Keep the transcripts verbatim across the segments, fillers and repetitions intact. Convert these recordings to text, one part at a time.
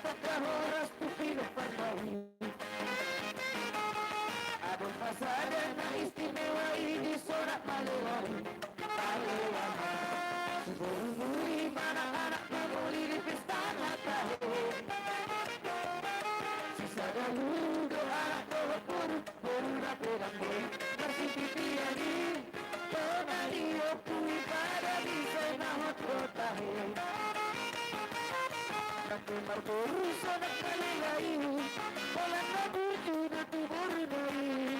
Angka horas tu pinompar na i. Adong ma sada na istimewa i di Sonak Malelai. Malelai. Si boru i manang anak na muli di pesta na tahe. Si sada do anak dohot boru. Boru na pe dang boi marsititian i. Tona ni ompu i pada bisa na hot hot tahe. Angka marboru Sonak Malelai. Holan na burju do tu boru na i.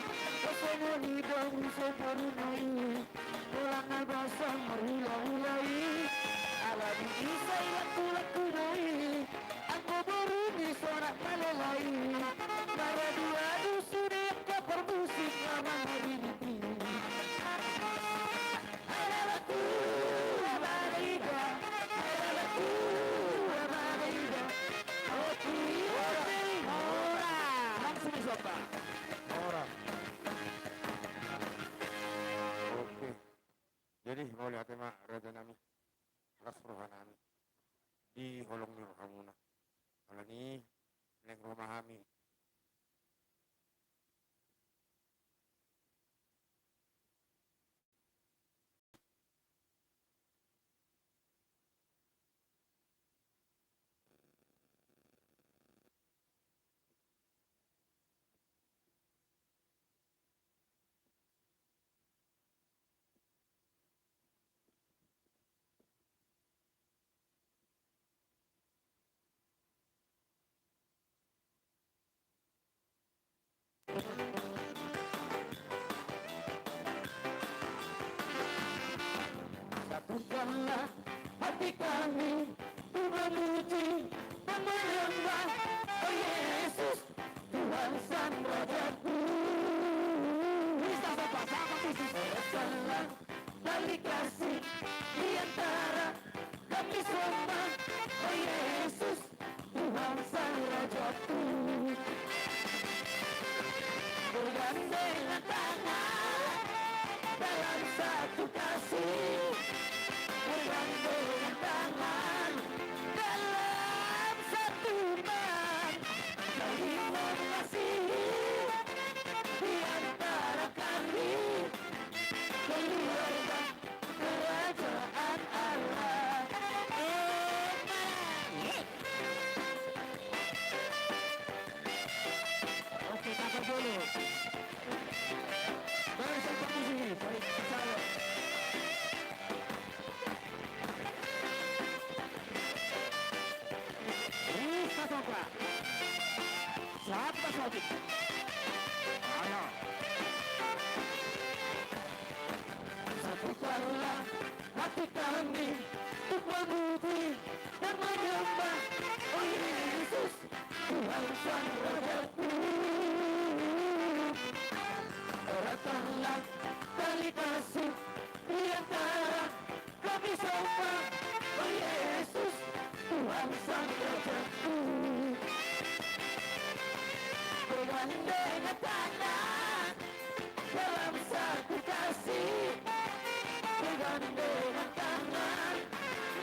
Songon i do muse boru na i. Holan na basa marhulahula i. Ala di i sai lakulakuna i. Anggo boru ni Sonak Malelai. Maraduadu sude angka parmusik na mangariniti. Ala laku abana ida. Ala laku abana ida. Oke. Ora. Langsung disapa. Ora. Oke. Jadi mauliate ma raja nami. Las roha nami di holong ni rohamuna. Alani i naeng ro ma hami. Satukanlah hati kami untuk memuji dan menyembah, oh Yesus, Tuhan Sang Rajaku. Bisa sapa? Sapa khusus? Rasalah tali kasih di antara kami semua, oh Yesus, Tuhan Sang Rajaku. Bergandengan tangan dalam satu kasih. Bergandengan tangan dalam satu iman, saling mengasihi di antara kami, keluarga kerajaan Allah. Oke, tahan dulu. Baru saya permisi, baik, salam. Satukanlah hati kami untuk memuji dan menyembah, oh Yesus, Tuhan Sang Rajaku. Eratkanlah tali kasih di antara kami semua, oh Yesus, Tuhan Sang Rajaku. Bergandengan tangan dalam satu kasih, bergandengan tangan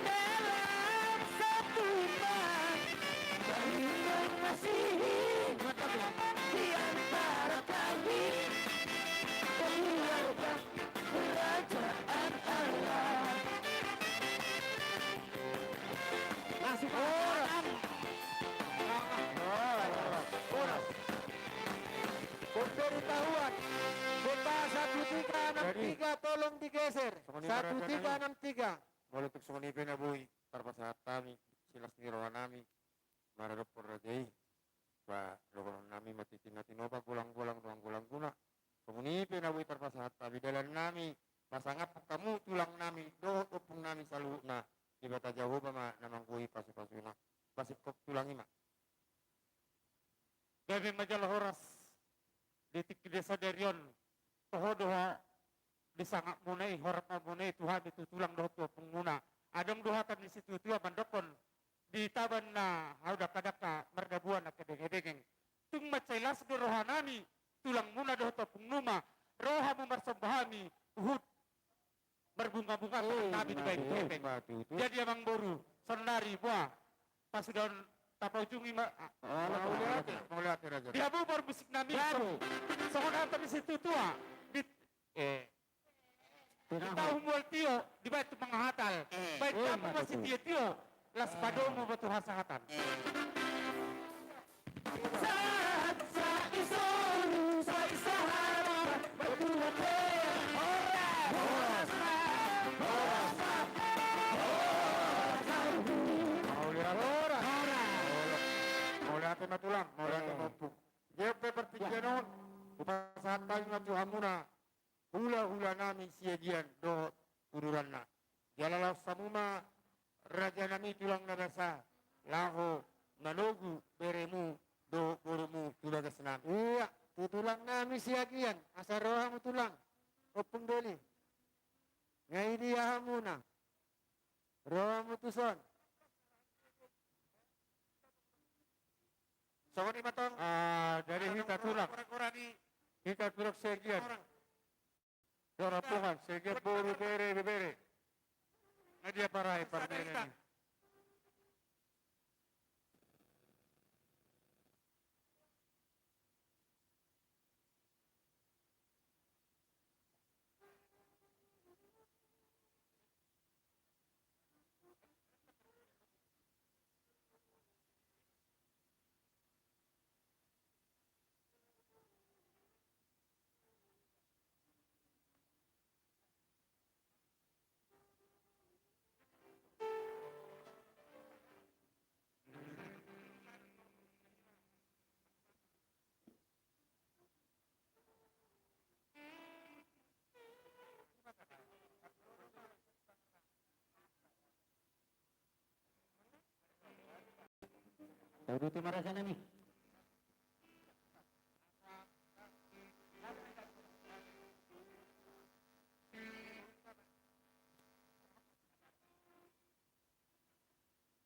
dalam satu iman, saling mengasihi di antara kami, keluarga kerajaan Allah. Masih horas. Horas. Horas. Pemberitahuan. Kota satu tiga enam tiga, tolong digeser. Satu tiga enam tiga. Molo tung songon i pe na boi tarpasahat hami silas ni roha nami maradophon raja i. Ba dohonon nami ma tintin na tinopa, golang-golang do anggo langguna. Songon i pe na boi tarpasahat hami dalan nami pasangaphon hamu tulang nami dohot ompung nami saluhutna. Debata Jahowa ma na manggohi pasu-pasuna. Ba singkop tulang i ma. Gabe ma jala horas di tingki sadari on. Toho do ho di sangapmuna i, horas ma muna i tu hami tu tulang dohot tu ompungmuna. Adong do hata ni situatua mandokkon, di taba na hau dangka-dangka mardabuan angka dengedengeng. Tung mansai las do roha nami tulangmuna dohot ompung numa, ro hamu marsomba hami huhut marbunga-bunga. Eh, tangan nami dibaen tu hepeng. Jadi amang boru, saonari boa pasudaon Tapaujungi ma. Mauliate, mauliate, raja. Di hamu parmusik nami. Songon hata ni situatua. Di, eh, di tahu mual tio, dibaen tu mangahatal. Baen tamu masih tio-tio. Las padomu batu hasahatan. Mauliate. Mauliate ma tulang, mauliate ma ompung. Jempol partingkian on, hupasahat hami ma tu hamuna, hulahula nami Siagian dohot uduranna. Jala laos hamu ma raja nami tulang na basa, laho manogu beremu dohot borumu tu bagas nami. Ia, tu tulang nami Siagian, asa ro hamu tulang, ompung Doli. Nga i dia hamuna. Ro hamu tuson. Songon i ma tong. Ah, jadi hita tulang. Hita tulang Siagian. Rombongan Siagian boru, bere, bebere. Nga dia parai parmainan i. Tau duti marasa nami.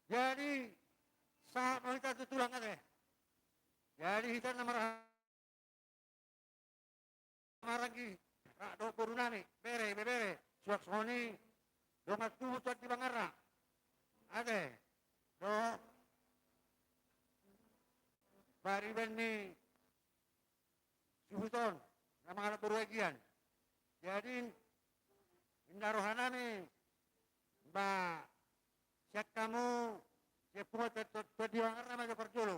Jadi, sahat ma hita tu tulang ate. Jadi, hita na marhaha maranggi, rap dohot boru nami, bere, bebere, suang songon i, dongan tubu Tuan di Bangarna. Ate, dohot pariban ni suhut on, na mangalap boru Aegian. Jadi, inna roha nami, ba, sian hamu, sian punguan Tuan, Tuan, Tuan di Bangarna ma jo parjolo.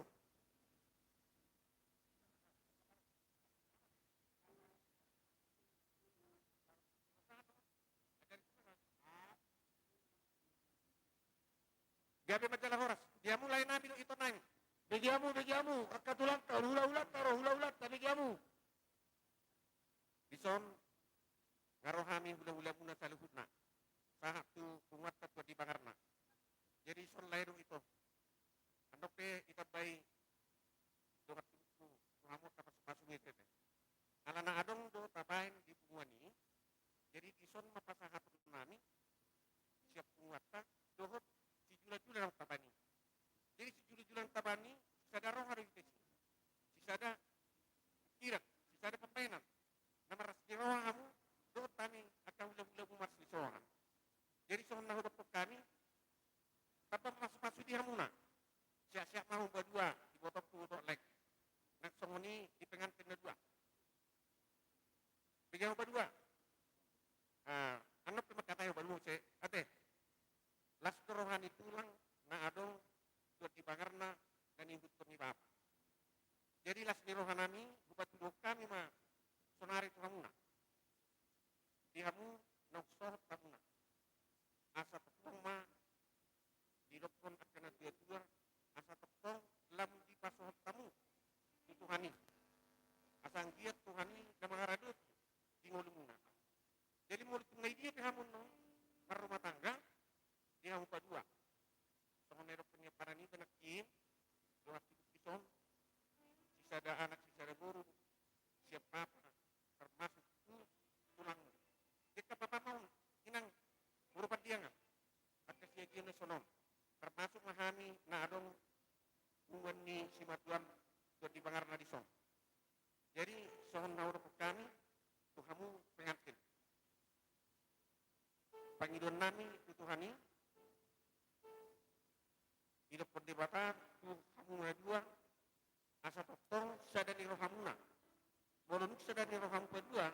Gabe ma jala horas. Di hamu lae nami dohot ito nami. Bege hamu, bege hamu, angka tulangta, hulahulanta ro, hulahulanta, bege hamu. Dison, nga ro hami hulahulamuna saluhutna. Sahat tu punguanta Tuan di Bangarna. Jadi dison lae dohot ito. Andok pe ditambai dongan tubu tu hamu angka pasupasu ni tete. Alana adong do tabaen di punguan i, jadi dison ma pasahaton nami, sian punguanta, dohot sijulajula na tabaen i. Jadi sijulajula na tabaen i, sisada roha do hita i. Sisada pikiran, sisada pambaenan. Na marlas ni roha hamu, dohot hami angka hulahulamu marlas ni roha. Jadi songon na hudokkon hami, tamba pasupasu di hamuna. Siap-siap ma hamu badua, di botong tu botong lek. Nang songon i di pengantin na dua. Bege hamu badua. Ah, annon pe mangkatai ho badua muse, ate. Las do roha ni tulang na adong Tuan di Bangarna na nihuthon ni bapa. Jadi las ni roha nami, hupatuduhon hami ma sonari tu hamuna. Di hamu naung sohot hamuna. Asa tongtong ma didokkon angka na tuatua, asa tongtong lam dipasohot hamu tu Tuhan i. Asa anggiat Tuhan i na mangaradoti di ngolumuna. Jadi molo tung na di dia pe hamu annon marrumah tangga, di hamu padua. Songon na didokkon ni ampara niba nangkin, dongan tubu dison, sisada anak sisada boru, sian bapa, termasuk tu tulangmu. Dengke bapam on, inang, boru Pandiangan, angka siagian na sonon, termasuk ma hami na adong punguan ni simatuam Tuan di Bangarna dison. Jadi songon na hudokkon hami tu hamu pengantin. Pangidoan nami tu Tuhan i, didokkon Debata tu hamu na dua, asa tongtong sada ni rohamuna. Molo nunga sada ni rohamu padua,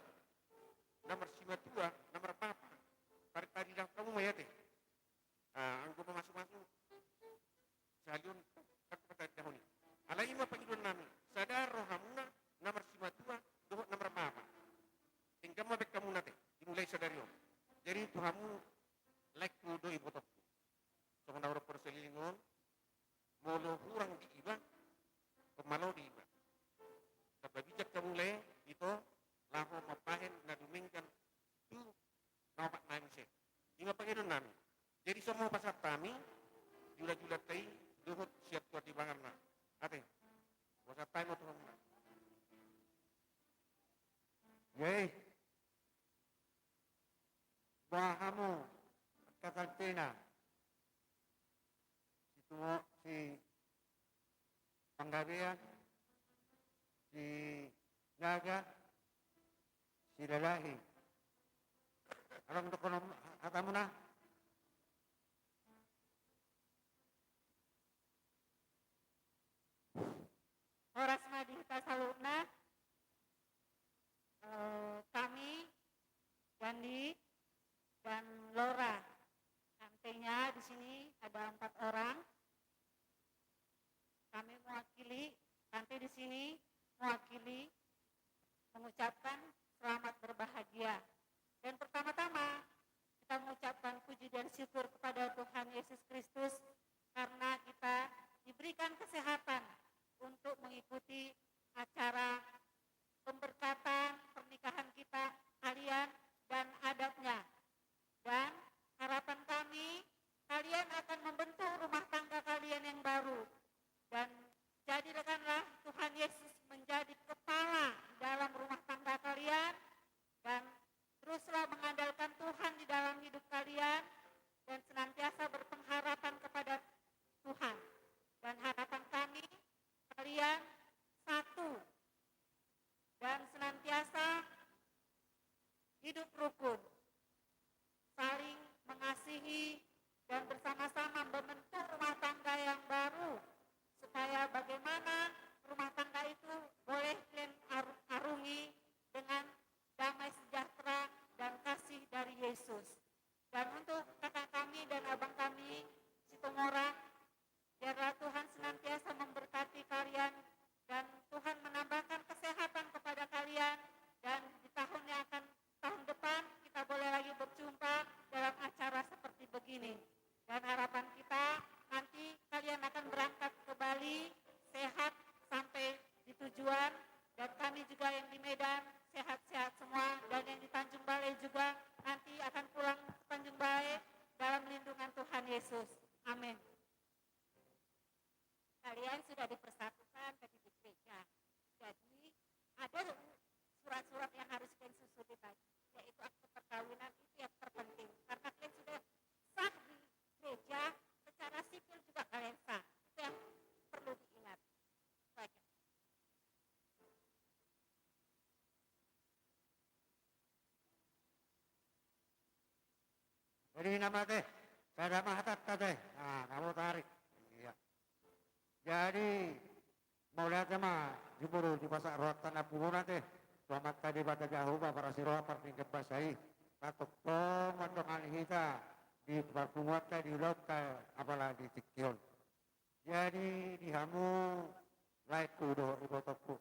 na marsimatua, na marbapa, partaridahon hamu ma i ate. Ah, anggo mamasumasu sahali on, kan partaridahon i. Alai i ma pangidoan nami, sada rohamuna, na marsimatua dohot na marbapa. Denggan ma baen hamuna ate, dimulai sadari on. Jadi tu hamu, laengku dohot ibotongku, songon na hudok parsaleleng on, molo hurang di iba, pamalo di iba. Tamba bijak hamu lae, ito, laho mambahen na dumenggan tu na opat nai muse. I ma pangidoan nami. Jadi songon i ma pasahat hami, jula-julanta i, dohot sian Tuan di bangarna. Ate, pasahat hami ma tu hamuna. Jadi, boha hamu angka tantina, si Tumo, si Panggabean, si Naga, si Lalahi. Adong dohonon hatamuna? Horas ma di hita saluhutna. Eh, kami, Gandhi, dan Lora. Tantenya di sini ada empat orang. Kami mewakili, tante di sini mewakili mengucapkan selamat berbahagia. Dan pertama-tama, kita mengucapkan puji dan syukur kepada Tuhan Yesus Kristus karena kita diberikan kesehatan untuk mengikuti acara pemberkatan pernikahan kita, kalian, dan adatnya. Dan harapan kami, kalian akan membentuk rumah tangga kalian yang baru. Dan jadikanlah Tuhan Yesus menjadi kepala di dalam rumah tangga kalian. Dan teruslah mengandalkan Tuhan di dalam hidup kalian. Dan senantiasa berpengharapan kepada Tuhan. Dan harapan kami, kalian satu dan senantiasa hidup rukun, saling mengasihi, dan bersama-sama membentuk rumah tangga yang baru, supaya bagaimana rumah tangga itu boleh kalian ar-, arungi dengan damai sejahtera dan kasih dari Yesus. Dan untuk kakak kami dan abang kami, Situmorang, biarlah Tuhan senantiasa memberkati kalian dan Tuhan menambahkan kesehatan kepada kalian, dan di tahun yang akan, tahun depan kita boleh lagi berjumpa dalam acara seperti begini. Dan harapan kita nanti kalian akan berangkat ke Bali sehat sampai di tujuan, dan kami juga yang di Medan sehat-sehat semua, dan yang di Tanjung Balai juga nanti akan pulang ke Tanjung Balai dalam lindungan Tuhan Yesus. Amin. Kalian sudah dipersatukan tadi di gereja. Jadi, ada surat-surat yang harus kalian susun di baju, yaitu akte perkawinan, itu yang terpenting. Karena kalian sudah sah di gereja, secara sipil juga kalian sah. Itu yang perlu diingat. Itu aja. Jadi nama teh, sada ma hatanta teh. Nah, kamu tarik. Iya. Jadi, mauliate ma, jumolo dipasahat rohanta na pungu on ate tu Amanta Debata Jahowa, parasi roha, pardenggan basa i. Tongtong mandongani hita di parpunguanta, di ulaonta, apala di tingki on. Jadi di hamu laengku dohot ibotongku,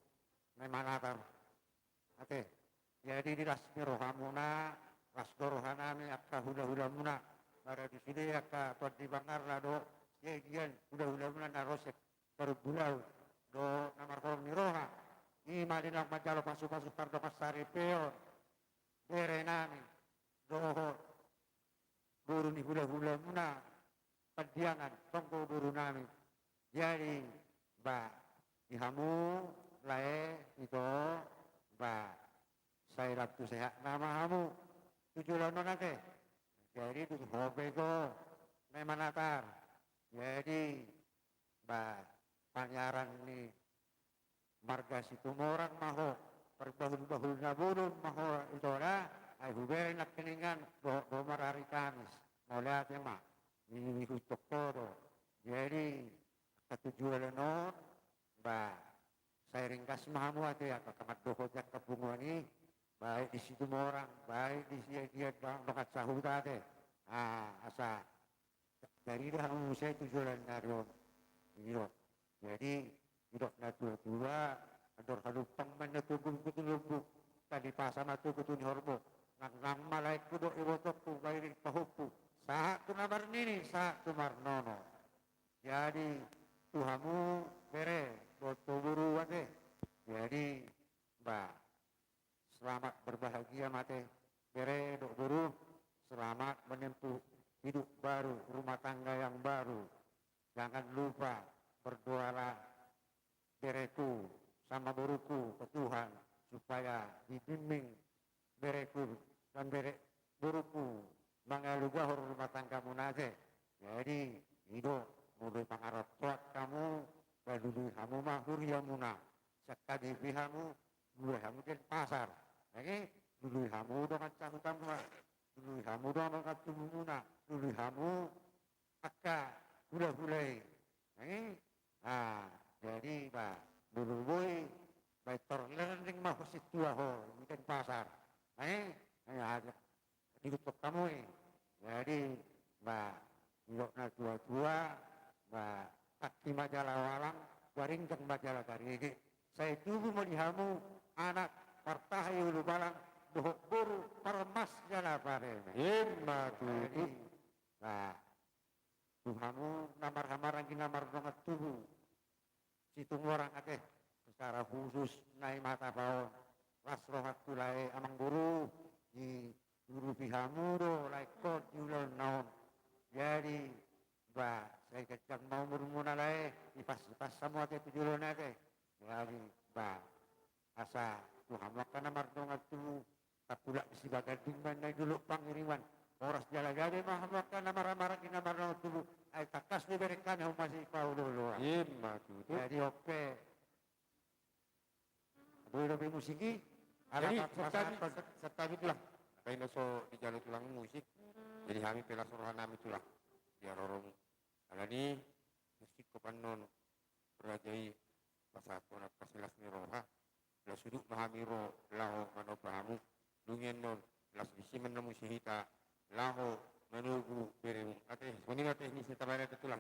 na i ma natar. Ate, jadi di las ni rohamuna, las do rohanami angka hulahulamuna, mara di sude angka Tondi Bangarna dohot siagian hulahulamuna na ro sian Parhubulahun dohot na marholong ni roha. I ma di naung manjalo pasupasu pardongan saripeon, berenami dohot boru ni hulahulamuna, Pandiangan, tonggo borunami. Jadi, ba, di hamu lae, ito, ba, sai lam tu sehatna ma hamu tu joloan on ate. Jadi, tu ho pe ito, na i ma natar. Jadi, ba, paniaran ni marga Situmorang ma ho, parbahulbahul na bolon ma ho, ito da, ai hubereng nangkiningan dohot do marari Kamis. Mauliate ma, ihuthon ho do. Jadi, satu jualan on, ba, sai ringgas ma hamu ate, angka mandohoti angka punguan i, baik di Situmorang, baik di sia dia, dongan sahuta ate. Ah, asa tarida hamu muse tu jualan nari on. I do. Jadi, didok na tua-tua, andor halumpang ma na togu tu lombu, tali pasa ma togu tu ni horbo, nang nang ma laengku dohot ibotongku, bairi pahompu, sahat tu na marnini, sahat tu marnono. Jadi, tu hamu bere, dohot tu boru ate. Jadi, ba, selamat berbahagia ma ate, bere dohot boru, selamat menempuh hidup baru, rumah tangga yang baru. Jangan lupa berdoalah bereku sama boruku ke Tuhan supaya dibimbing bereku dan bere boruku mangalugahon rumah tanggamuna ate. Jadi, i do, molo mangarantoan hamu, ba lului hamu ma huriamuna, sian K B P hamu, lului hamu Denpasar, ate, lului hamu dongan sahutamuna, lului hamu dongan tubumuna, lului hamu angka hulahula i. Ate, ah, jadi, ba, molo boi, ba, tor leleng ma ho sintua ho di Denpasar. Ate, ate, didok hamu i. Jadi, ba, didok na tua-tua, ba, tangki ma jala walang, garinggang ma jala garege. Sai tubu ma di hamu anak partahi ulubalang, dohot boru parmas jala pareme. Ima tutu. Jadi, ba, tu hamu na marhamaranggi na mardongan tubu Situmorang ate, secara khusus Nai Matapang on, las rohangku lae amangboru, diurupi hamu do laengkon di ulaonna on. Jadi, ba, sai ganjang ma umurmuna lae, dipas-, dipas hamu ate tu joloan ate. Jadi, ba, asa tu hamu angka na mardongan tubu, tapulak di sibaganding ma na di dolok pangiriman. Horas jala gabe ma hamu angka na marhamaranggi na mardongan tubu. Ai tangkas do bereng hami hamu masipaolo-oloan. Ima tutu. Jadi on pe. Boi dope musik i. Jadi, santabi, santabi tulang. Baen do so dijalo tulang musik. Jadi hami pe las roha nami tulang. Biar rohamu. Alani, musik ko pannon. Raja i, pasahathon angka las ni roha, las udut ma hami ro laho manomba hamu. Dung i annon, las disi ma annon muse hita laho manogu beremu. Ate, songon i ma ate, ni sitabaen ate tulang.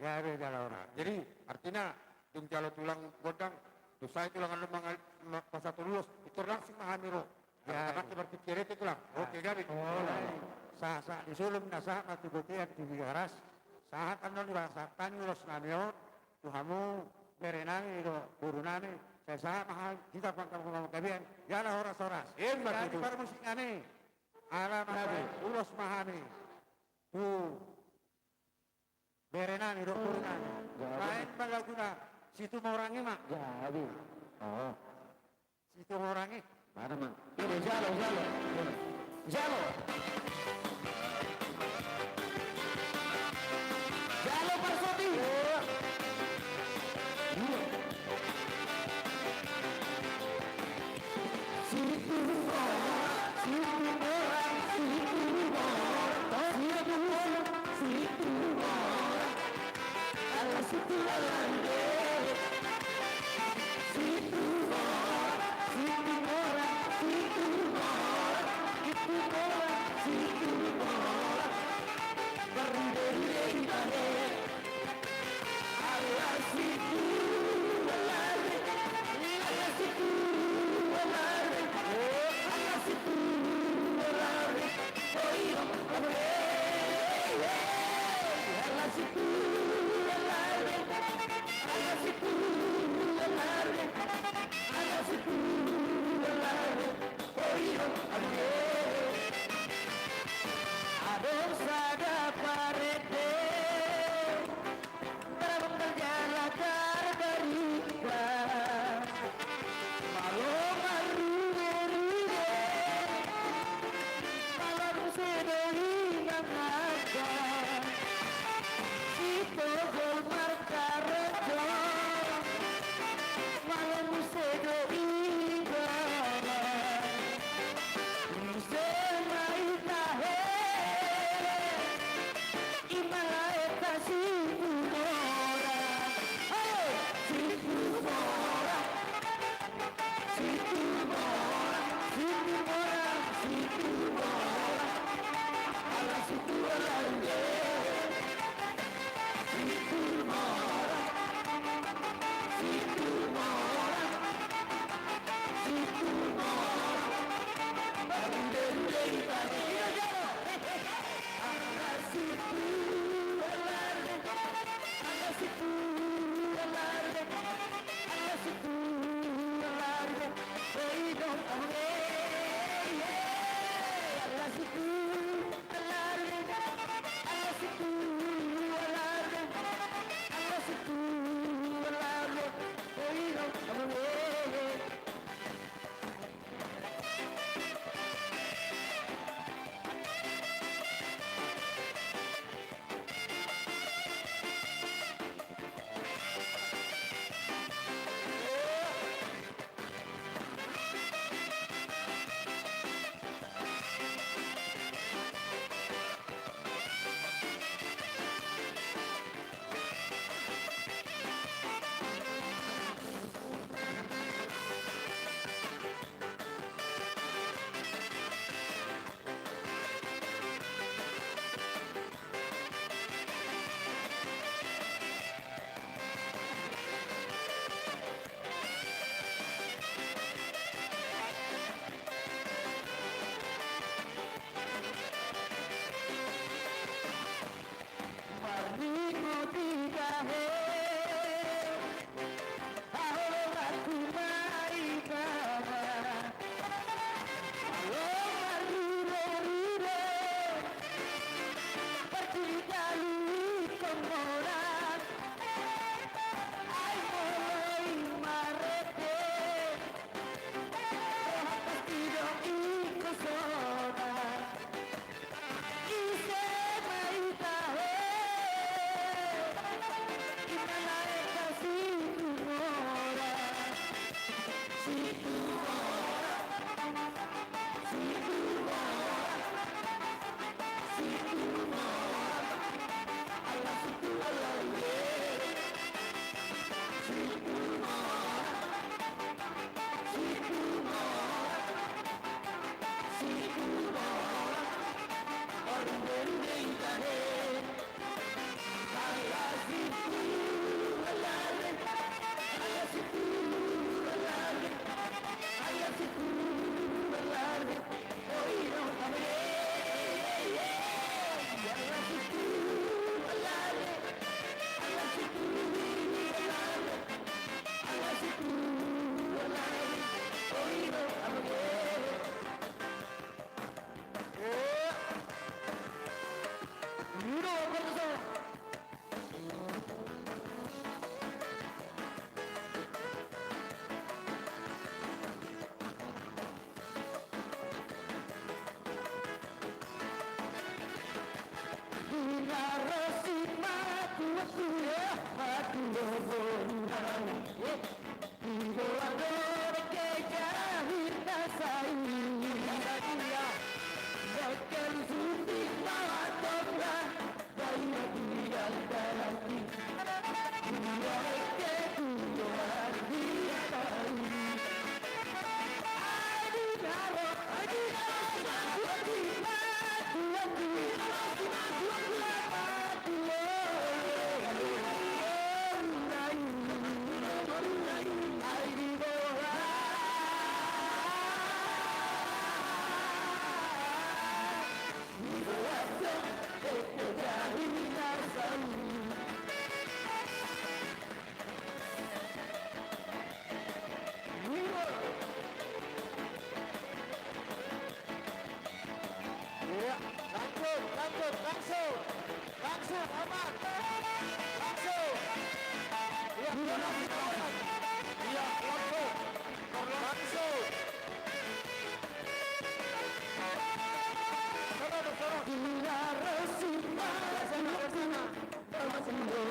Jadi artina, dung jalo tulang gondang, dung sae tulang annon mangal-, ma-, pasahat ulos, pintor langsung ma hami ro. Jadi. Angka marpingkir ate tulang. Oke, gabe. Sahat, sahat di Solo, na sahat ma tu bontean, tu Tigaras. Sahat annon, ba, sahat hami ulos nami on tu hamu bere nami dohot boru nami. Sai sahat ma hita pangkam gabean. Jala horas-horas. Ima tutu. Parmusik nami. Ala ma hami, ulos ma hami tu bere nami dohot boru nami. Jadi. Baen ma laguna Situmorang i ma. Jadi. Oh. Situmorang i. Mana, Mang? Ini jalo, jalo. Jalo. Jalo, Parsoti. Iya. Situmorang, Situmorang, Situmorang, Situmorang, Situmorang. Ala Situmorang, Situmorang, Situmorang, Situmorang, Situmorang. Beride-ride di bahen. Ala Situmorang, ala Situmorang, ala Situmorang. Oi, oi, ala Situmorang. Iya, langsung, langsung, langsung, langsung, aman, langsung. Iya, iya, langsung, langsung. Sana, sana. Sana, sana.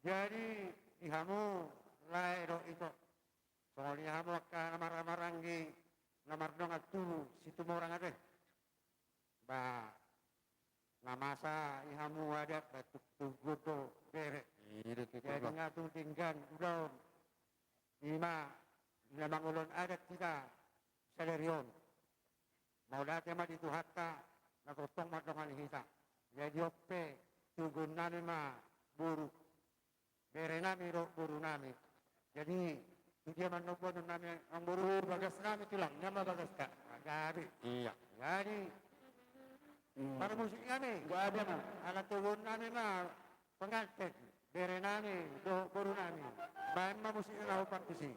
Jadi di hamu lae dohot ito, songon i hamu angka na marhahamaranggi na mardongan tubu Situmorang ate. Ba na masa i hamu adat ba tung toguon do bere. Jadi nga tung denggan ulaon. Ima na mangulahon adat hita sadari on. Mauliate ma di Tuhanta na tongtong mandongani hita. Jadi on pe toguonnami ma boru, berenami dohot borunami. Jadi tu dia ma na boanonnami, amang boru? Bagasnami tulang, na ma bagasta. Gabe. Iya. Jadi marmusik nami. Gabe ma. Ala toguonnami ma penganten, berenami dohot borunami. Baen ma musikna na hombar tusi.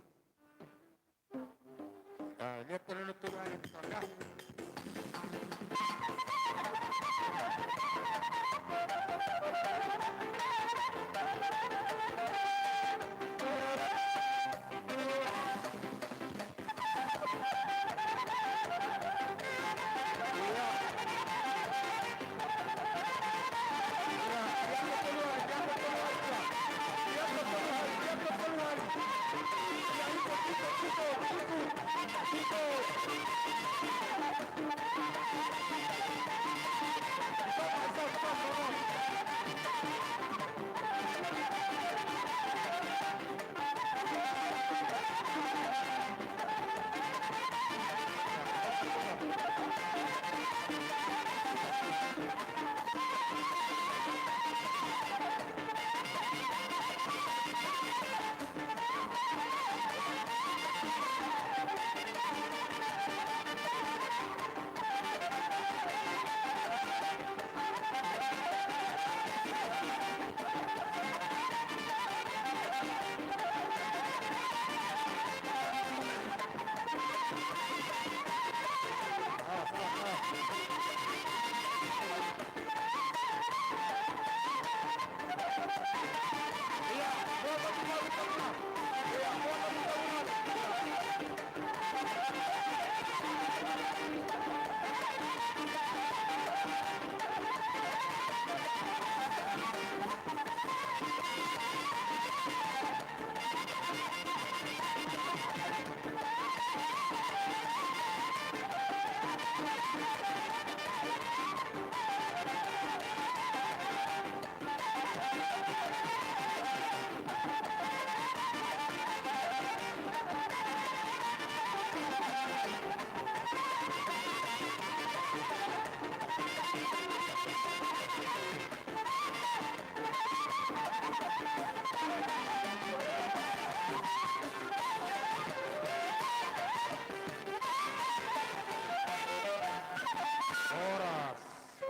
Horas,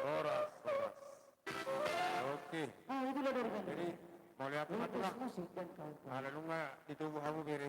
horas, horas. Oke. Ah, itulah dari kami. Jadi mauliate ma tulang. Musik dan kawan-kawan. Ala nunga ditogu hamu bere